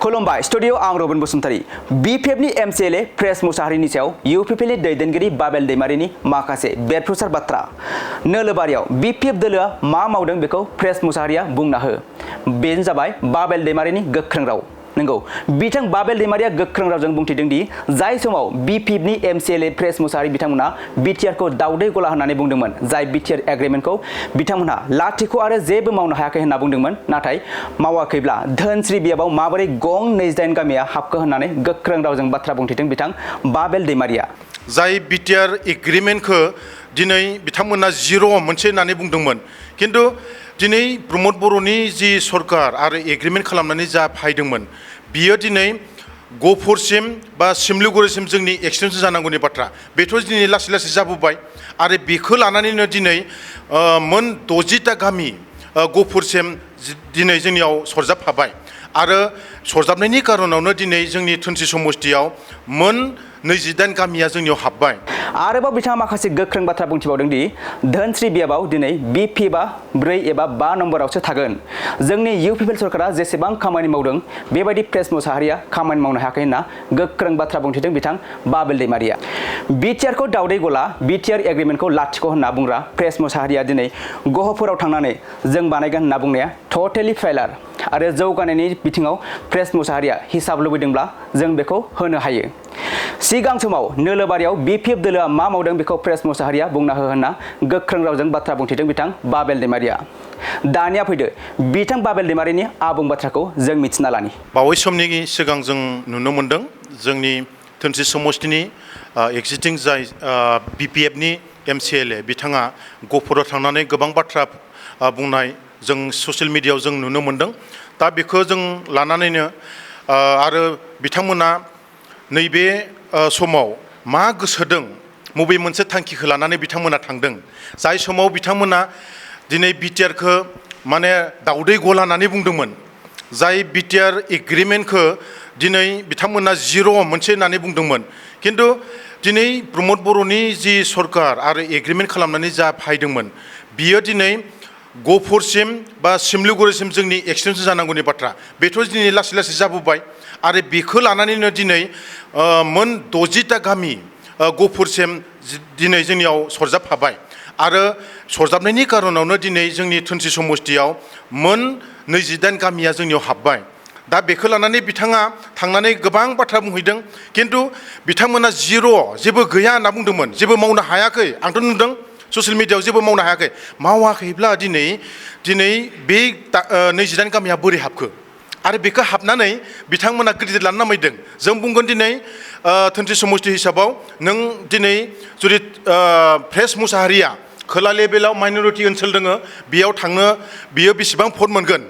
खुलुमबाय स्टुडिअ आं Robin Basumatary बिपिएफनि MCLA press मुसाहारिनि सायाव इउपिपिएलनि दैदेनगिरि बाबेल दैमारिनि माखासे बेरफ्रुसार बाथ्रा नोलोबारियाव बिपिएफ दोलोआ मा मावदों बेखौ प्रेस मुसाहारिया बुंना हो बेनो जाबाय बाबेल दैमारिनि गोख्रों राव नंगौ बिथां बाबेल दैमारिया गोख्रों रावजों बुंथिदों दि जाय समाव बिपिएफनि एमसिएलए प्रेस मुसाहारि बिथांमोना बिटिआरखौ दावदै गला होननानै बुंदोंमोन जाय बिटिआर एग्रिमेन्टखौ बिथांमोनहा लाथिख' आरो जेबो मावनो हायाखै होनना बुंदोंमोन नाथाय मावाखैब्ला धोनस्रि बियाबाव माबोरै गं 28 गामिया हाबखो होननानै गोख्रों रावजों बाथ्रा बुंथिदों बिथां बाबेल दैमारिया जाय बिटिआर एग्रिमेन्टखौ दिनै बिथांमोना जिर' मोनसे होननानै बुंदोंमोन किन्तु दिनै प्रमद बर'नि जि सरकार आरो एग्रिमेन्ट खालामनानै जा फायदोंमोन बियो दिनै गहपुरसिम बा सिमलिगुरिसिम जोंनि एक्सटेनसन जानांगौनि बाथ्रा बेथ' दिनै लासै लासै जाबोबाय आरो बेखौ लानानैनो दिनै मोन 60टा गामि गहपुरसिम दिनै जोंनियाव सरजाबफाबाय आरो सरजाबनायनि कारनावनो दिनै जोंनि धोनस्रि समष्टियाव मोन 28 गामिया जोंनियाव हाबबाय आरोबाव बिथाङा माखासे गोख्रों बाथ्रा बुंथिबावदों दि धोनस्रि बियाबाव दिनै बिपिएफआ 4 एबा 5 नम्बरावसो थागोन जोंनि इउपिपिएल सरकारा जेसेबां खामानि मावदों बेबायदि प्रेस मुसाहारिया खामानि मावनो हायाखै होनना गोख्रों बाथ्रा बुंथिदों बिथां बाबेल दैमारिया बिटिआरखौ दावदै गला बिटिआर एग्रिमेन्टखौ लाथिख' होनना बुंग्रा प्रेस मुसाहारिया दिनै गहपुराव थांनानै जों बानायगोन होनना बुंनाया टटेलि फेलार आरो जौगानायनि बिथिङाव प्रेस मुसाहारिया हिसाब लुबैदोंब्ला जों बेखौ होनो हायो सिगां समाव नोलोबारियाव बिपिएफ दोलोआ मा मावदों बेखौ प्रेस मुसाहारिया बुंना हो होनना गोख्रों रावजों बाथ्रा बुंथिदों बिथां बाबेल दैमारिया दानिया फैदो बिथां बाबेल दैमारिनि आबुं बाथ्राखौ जों मिथिना लानि बावै समनि सिगां जों नुनो मोनदों जोंनि धोनस्रि समष्टिनि एक्जिस्टिं जाय बिपिएफनि एमसिएलए बिथाङा गहपुराव थांनानै गोबां बाथ्रा बुंनाय जों ससियेल मिडियायाव जों नुनो मोनदों दा बेखौ जों लानानैनो आरो बिथांमोना नैबे समाव मा गोसोदों बबे मोनसे थांखिखौ लानानै बिथांमोना थांदों जाय समाव बिथांमोना दिनै बिटिआरखौ माने दावदै गला होननानै बुंदोंमोन जाय बिटिआर एग्रिमेन्टखौ दिनै बिथांमोना जिर' मोनसे होननानै बुंदोंमोन किन्तु दिनै प्रमद बर'नि जि सरकार आरो एग्रिमेन्ट खालामनानै जा फायदोंमोन बियो दिनै गहपुरसिम बा सिमलिगुरिसिम जोंनि एक्सटेनसन जानांगौनि बाथ्रा बेथ' दिनै लासै लासै जाबोबाय आरो बेखौ लानानैनो दिनै मोन 60टा गामि गहपुरसिम दिनै जोंनियाव सरजाबफाबाय आरो सरजाबनायनि कारनावनो दिनै जोंनि धोनस्रि समष्टियाव मोन 28 गामिया जोंनियाव हाबबाय दा बेखौ लानानै बिथाङा थांनानै गोबां बाथ्रा बुंहैदों किन्तु बिथांमोना जिर' जेबो गैया होनना बुंदोंमोन जेबो मावनो हायाखै आंथ' नुदों ससियेल मिडियायाव जेबो मावनो हायाखै मावाखैब्ला दिनै बे 28 गामिया बोरै हाबखो आरो बेखौ हाबनानै बिथांमोना क्रेडिट लानो नामायदों जों बुंगोन दिनै धोनस्रि समष्टि हिसाबाव नों दिनै जुदि प्रेस मुसाहारिया खोला लेभेलाव माइनरिटि ओनसोल दङ बेयाव थांनो बियो बेसेबां भट मोनगोन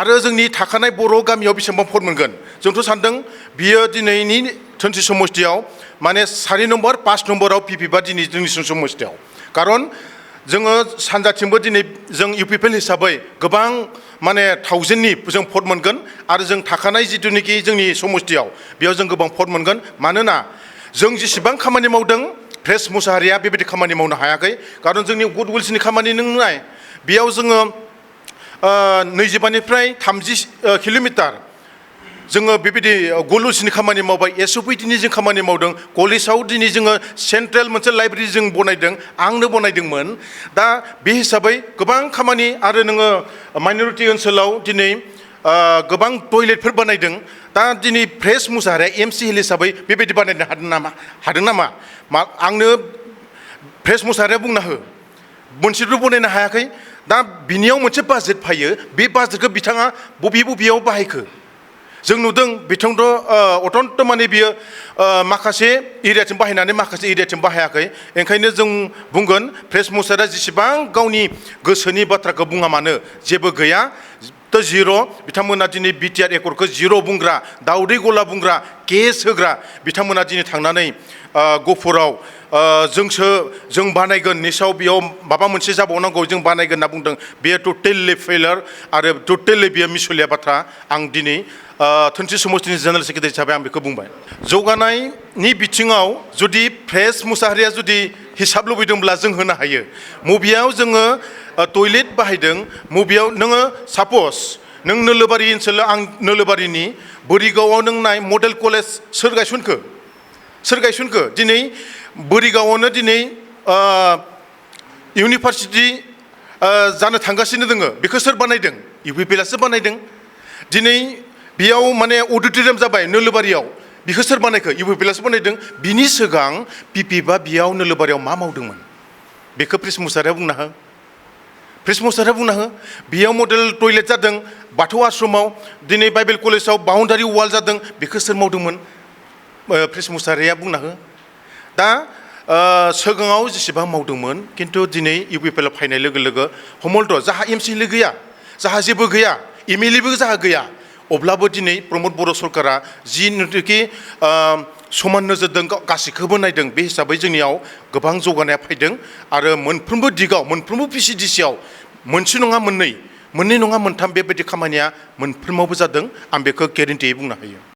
आरो जोंनि थाखानाय बर' गामियाव बेसेबां भट मोनगोन जोंथ' सानदों बियो दिनैनि धोनस्रि समष्टियाव माने 4 नम्बर 5 नम्बराव बिपिएफआ दिनै जोंनि समष्टियाव कारन जोङो सानजाथिंबो दिनै जों इउपिपिएल हिसाबै गोबां माने 1000नि जों भट मोनगोन आरो जों थाखानाय जिथुनिखि जोंनि समष्टियाव बेयाव जों गोबां भट मोनगोन मानोना जों जेसेबां खामानि मावदों प्रेस मुसाहारिया बेबायदि खामानि मावनो हायाखै कारन जोंनि गुडविल्सनि खामानि नों नाय बेयाव जोङो 25निफ्राय 30 किल'मिटार जोङो बेबायदि गलुसनि खामानि मावबाय एसअपिटिनि जों खामानि मावदों कलेजाव दिनै जोङो सेन्ट्रेल मोनसे लाइब्रेरि जों बनायदों आंनो बनायदोंमोन दा बे हिसाबै गोबां खामानि आरो नोङो माइनरिटि ओनसोलाव दिनै गोबां टयलेटफोर बानायदों दा दिनै प्रेस मुसाहारिया एमसिएल हिसाबै बेबायदि बानायनो हादों नामा आंनो प्रेस मुसाहारिया बुंना हो मोनसेबो बनायनो हायाखै दा बिनियाव मोनसे बाजेट फैयो बे बाजेटखौ बिथाङा बबेयाव बाहायखो जों नुदों बिथांथ' अतन्त माने बियो माखासे एरियाथिं बाहायनानै माखासे एरियाथिं बाहायाखै ओंखायनो जों बुंगोन प्रेस मुसाहारिया जेसेबां गावनि गोसोनि बाथ्राखौ बुङा मानो जेबो गैया थ' जिर' बिथांमोना दिनै बिटिआर एकर्डखौ जिर' बुंग्रा दावदै गला बुंग्रा केस होग्रा बिथांमोना दिनै थांनानै गहपुराव जों बानायगोन निसाव बेयाव माबा मोनसे जाबावनांगौ जों बानायगोन होनना बुंदों बेयो टटेलि फेलार आरो टटेलि बेयो मिसलिया बाथ्रा आं दिनै धोनस्रि समष्टिनि जेनेरेल सेक्रेटारि हिसाबै आं बेखौ बुंबाय जौगानायनि बिथिङाव जुदि प्रेस मुसाहारिया जुदि हिसाब लुबैदोंब्ला जों होनो हायो मबेयाव जोङो टयलेट बाहायदों मबेयाव नोङो साप'ज नों नोलोबारि ओनसोलाव आं नोलोबारिनि बोरिगावआव नों नाय मडेल कलेज सोर गायसनखो दिनै बोरिगावआवनो दिनै इउनिभारसिटि जानो थांगासिनो दोङो बेखौ सोर बानायदों इउपिपिएलआसो बानायदों दिनै बेयाव माने अडिटोरियाम जाबाय नोलोबारियाव बेखौ सोर बानायखो इउपिपिएलआसो बानायदों बिनि सिगां पिपिएफआ बेयाव नोलोबारियाव मा मावदोंमोन बेखौ प्रिन्स मुसाहारिया बुंना हो बेयाव मडेल टयलेट जादों बाथौ आश्रमाव दिनै बाइबेल कलेजाव बाउन्डारि वाल जादों बेखौ सोर मावदोंमोन प्रिन्स मुसाहारिया बुंना हो दा सिगाङाव जेसेबां मावदोंमोन खिन्थु दिनै इउपिपिएलआव फैनाय लोगो लोगो हमलथ' जाहा एमसिएलए गैया जाहा जेबो गैया एमएलएबो जाहा गैया अब्लाबो दिनै प्रमद बर' सरकारा जिनोखि समान नोजोरजों गासैखौबो नायदों बे हिसाबै जोंनियाव गोबां जौगानाया फैदों आरो मोनफ्रोमबो दिगाव मोनफ्रोमबो पिसिडिसिआव मोनसे नङा मोननै नङा मोनथाम बेबायदि खामानिया मोनफ्रोमावबो जादों आं बेखौ गेरेन्टियै बुंनो हायो